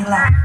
lila.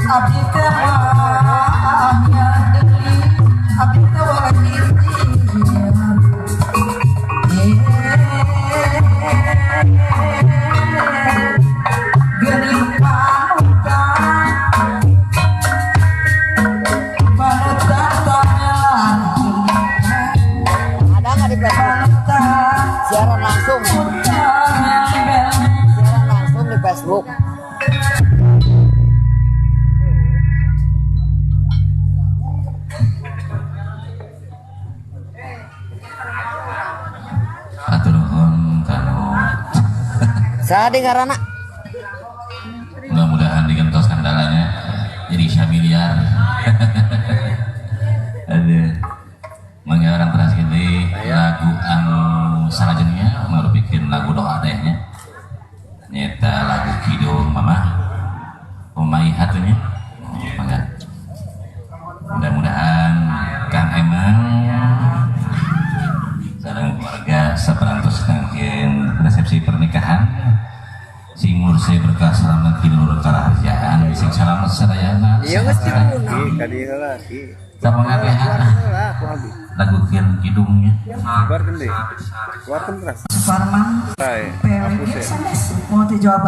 Abdi teh mah Saha deui ngaranna? Mudah-mudahan digentos kandalanya jadi miliar. Aduh. Mangga urang teraskeun deui lagu anu salajengna, ngarupikeun lagu doa teh nya. Nyaeta lagu Kidung Mama. Umai hatunya. Oh, mangga. Mudah-mudahan Kang Emang sareng keluarga saparantos ngangkeun resepsi pernikahan sing murse berkah selamat kinurun karaharjaan, sing selamat sadayana. Iya, geus diundang. Ki, ka dieu heula, Ki. Sama teh. Heula aku abi. Lagu kidungnya. Keluarkeun deui. Keluarkeun terus. Suparman Hai, PWG hapus ya. sanes mau di Jawa Barat.